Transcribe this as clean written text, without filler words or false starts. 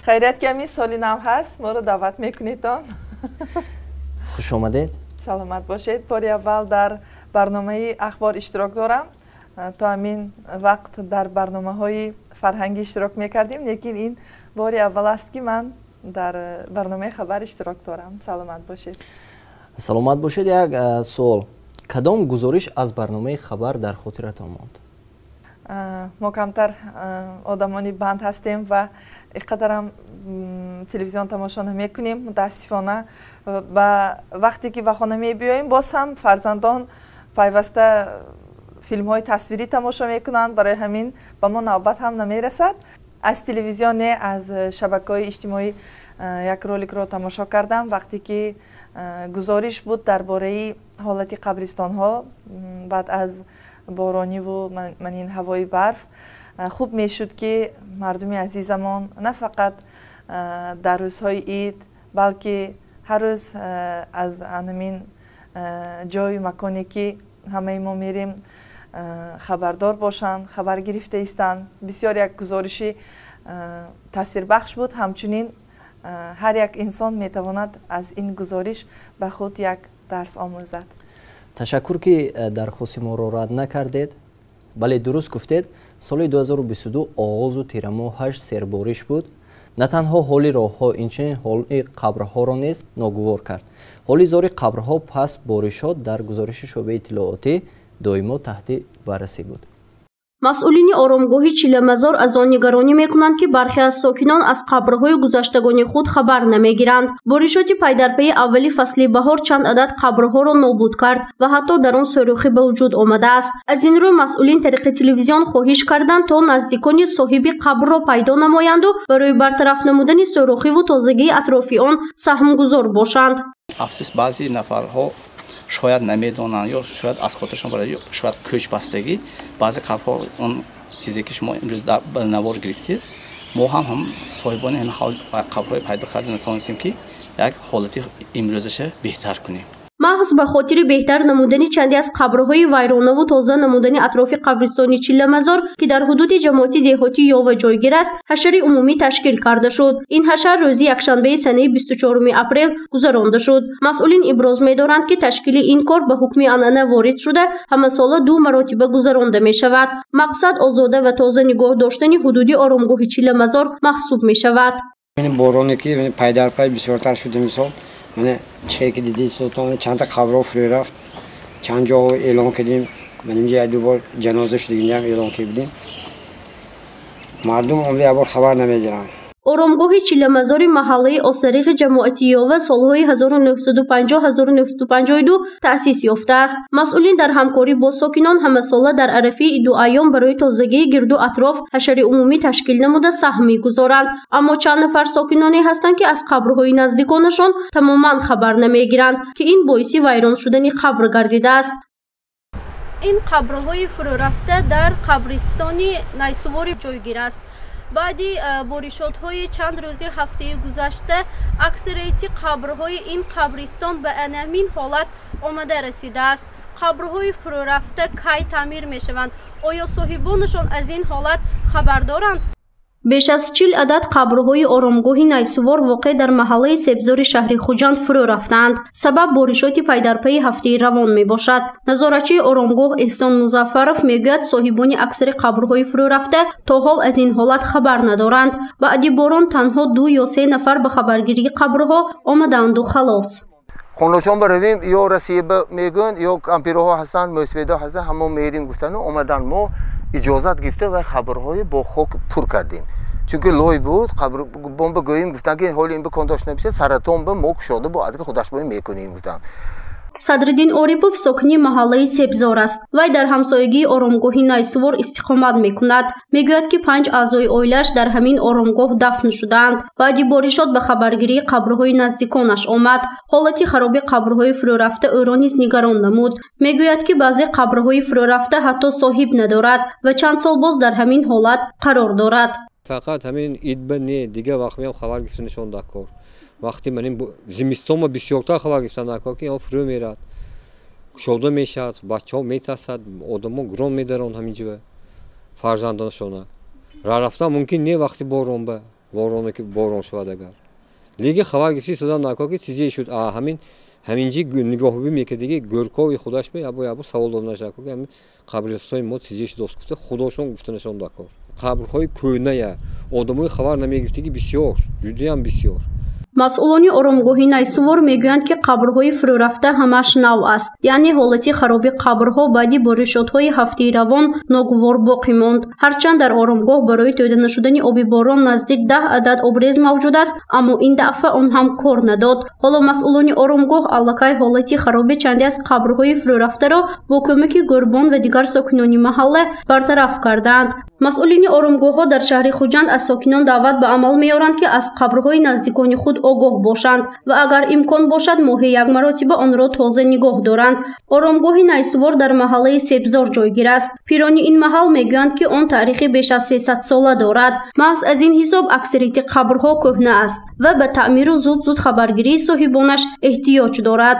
Хайрият ки ҳамин соли нав ҳаст, моро даъват мекунедон. Хуш омадед. Саломат бошед. Бори аввал дар барномаи ахбор иштирок дорам. То ҳамин вақт дар барномаҳои фарҳангӣ иштирок мекардем, лекин ин бори аввал аст, ки ман дар барномаи хабар иштирок дорам. Саломат бошед. Саломат бошед. Як суол: кадом гузориш аз барномаи хабар дар хотиратон монд? Мо камтар одамони банд ҳастем ва ин қадарам телевизион тамошо намекунем, мутаассифона. Ба вақте ки ба хона мебиёем, боз ҳам фарзандон пайваста филмҳои тасвирӣ тамошо мекунанд, барои ҳамин ба мо навбат ҳам намерасад. Аз телевизион не, аз шабакаҳои иҷтимоӣ як роликро тамошо кардам, вақте ки гузориш буд дар бораи ҳолати қабристонҳо баъд аз борониву манин ҳавои барф. Хуб мешуд, ки мардуми азизамон на фақат дар рӯзҳои ид, балки ҳар рӯз аз анамин ҷою маконе, ки ҳамаи мо мерем, хабардор бошанд, хабар гирифта истанд. Бисёр як гузориши таъсирбахш буд. Ҳамчунин ҳар як инсон метавонад аз ин гузориш ба худ як дарс омӯзад. Ташаккур, ки дархости моро рад накардед. Бале, дуруст гуфтед, соли 2022 оғозу тирамоҳаш сербориш буд. На танҳо ҳоли роҳҳо, инчунин ҳоли қабрҳоро низ ногувор кард. Ҳоли зори қабрҳо пас боришот дар гузориши шӯъбаи иттилоотӣ доимо таҳти баррасӣ буд. Масъулини оромгоҳи Чилламазор аз он нигаронӣ мекунанд, ки бархе аз сокинон аз қабрҳои гузаштагони худ хабар намегиранд. Боришоти пайдарпайи аввали фасли баҳор чанд адад қабрҳоро нобуд кард ва ҳатто дар он сӯрохӣ ба вуҷуд омадааст. Аз ин рӯ масъулин тариқи телевизион хоҳиш карданд, то наздикони соҳиби қабрро пайдо намоянду барои бартараф намудани сӯрохиву тозагии атрофи он саҳмгузор бошанд. Афсӯс, баъзе нафарҳо шояд намедонанд ё шояд аз хотиршон барад, ё шояд кӯчбастагӣ. Баъзе қабрҳо, он чизе ки шумо имрӯз ба навор гирифтед, мо ҳам соҳибони ҳамин қабрҳои пайдо карда натавонистем, ки як ҳолати имрӯзаша беҳтар кунем. Маҳз ба хотири беҳтар намудани чанде аз қабрҳои вайронаву тоза намудани атрофи қабристони Чилламазор, ки дар ҳудуди ҷамоати деҳоти Ёва ҷойгир аст, ҳашари умумӣ ташкил карда шуд. Ин ҳашар рӯзи якшанбаи санаи 24 апрел гузаронда шуд. Масъулин иброз медоранд, ки ташкили ин кор ба ҳукми анъана ворид шуда, ҳамасола ду маротиба гузаронда мешавад. Мақсад озода ва тоза нигоҳ доштани ҳудуди оромгоҳи Чилламазор маҳсуб мешавад. Бороне ки пайдарпай бисёртар шуд имсол, мана чие ки дидед, султон, чандта қабрҳо фурӯ рафт. Чанд ҷо эълон кардем. Ман инҷа як ду бор ҷаноза шудагиам эълон кардем. Мардум омада як бор хабар намегиранд. Оромгоҳи Чилламазори маҳаллаи Осариғи ҷамоати Ёва солҳои 1950-1952 таъсис ёфтааст. Масъулин дар ҳамкорӣ бо сокинон ҳамасола дар арафаи иду айём барои тозагии гирду атроф ҳашари умумӣ ташкил намуда саҳм мегузоранд. Аммо чанд нафар сокиноне ҳастанд, ки аз қабрҳои наздиконашон тамоман хабар намегиранд, ки ин боиси вайрон шудани қабр гардидааст. Ин қабрҳои фурӯрафта дар қабристони Найсуворӣ ҷойгир аст. Баъди боришотҳои чанд рӯзи ҳафтаи гузашта аксарияти қабрҳои ин қабристон ба анамин ҳолат омада расидааст. Қабрҳои фурӯрафта кай таъмир мешаванд? Оё соҳибонашон аз ин ҳолат хабар доранд? Беш аз 40 адад қабрҳои оромгоҳи Найсувор воқеъ дар маҳаллаи Себзори шаҳри Хуҷанд фурӯ рафтаанд. Сабаб боришоти пайдарпайи ҳафтаи равон мебошад. Назоратчии оромгоҳ Эҳсон Музаффаров мегӯяд, соҳибони аксари қабрҳои фурӯ рафта то ҳол аз ин ҳолат хабар надоранд. Баъди борон танҳо ду ё се нафар ба хабаргирии қабрҳо омадаанду халос. Хонашон баравем, ё Россия мегӯянд, ё кампирҳо ҳастанд, мӯсфедо ҳастанд, ҳамо мерим гуфтану омадан. Мо иҷозат гирифта ва қабрҳои бо хок пур кардем, чунки лой буд. Бомба гӯем гуфтанд, ки ҳоли ин ба кон дошта набиша, саратон ба мо кушода бо аз худаш бо мекунем гуфтанд. Садриддин Орипов сокини маҳаллаи Себзор аст. Вай дар ҳамсоягии оромгоҳи Найсувор истиқомат мекунад. Мегӯяд, ки панҷ аъзои оилааш дар ҳамин оромгоҳ дафн шудаанд. Баъди боришот ба хабаргирии қабрҳои наздиконаш омад. Ҳолати хароби қабрҳои фурӯрафта ӯро низ нигарон намуд. Мегӯяд, ки баъзе қабрҳои фурӯрафта ҳатто соҳиб надорад ва чанд сол боз дар ҳамин ҳолат қарор дорад. Фақат ҳамин идба не, дигар вақт меам хабар гирифтанашон дар кор. Вақти ман ин зимистонма бисёртар хабар гирифтан дар кор, ки он фурӯ мерад, кушода мешавад, бачаҳо метарсад, одамо гурон медаранд ҳамин ҷо фарзандонашона. Ра рафтан мумкин не вақти боронба. Бороне ки борон шавад агар. Лекин хабар гирифти содан накор ки чизе шуд. Ҳамин ҳаминҷи нигоҳубӣ мекардиги гӯркови худаш бе ябо ябо савол дода нашакор ки ҳамин қабристони мо чизе шуд гуфта худошон гуфта нашон дакор. Қабрҳои кӯҳная одамои хабар намегирифтиги бисёр, ҷудоям бисёр. Масъулони оромгоҳи Найсувор мегӯянд, ки қабрҳои фурӯрафта ҳамаш нав аст, яъне ҳолати хароби қабрҳо баъди боришотҳои ҳафтаи равон ногувор боқӣ монд. Ҳарчанд дар оромгоҳ барои тӯда нашудани оби борон наздик 10 адад обрез мавҷуд аст, аммо ин дафъа он ҳам кор надод. Ҳоло масъулони оромгоҳ аллакай ҳолати хароби чанде аз қабрҳои фурӯрафтаро бо кӯмаки гӯрбон ва дигар сокинони маҳалла бартараф кардаанд. Масъулини оромгоҳҳо дар шаҳри Хуҷанд аз сокинон даъват ба амал меоранд, ки аз қабрҳои наздикони худ огоҳ бошанд ва агар имкон бошад моҳи як маротиба онро тоза нигоҳ доранд. Оромгоҳи Найсувор дар маҳаллаи Себзор ҷойгир аст. Пирони ин маҳал мегӯянд, ки он таърихи беш аз 300 сола дорад. Маҳз аз ин ҳисоб аксарияти қабрҳо кӯҳна аст ва ба таъмиру зуд-зуд хабаргирии соҳибонаш эҳтиёҷ дорад.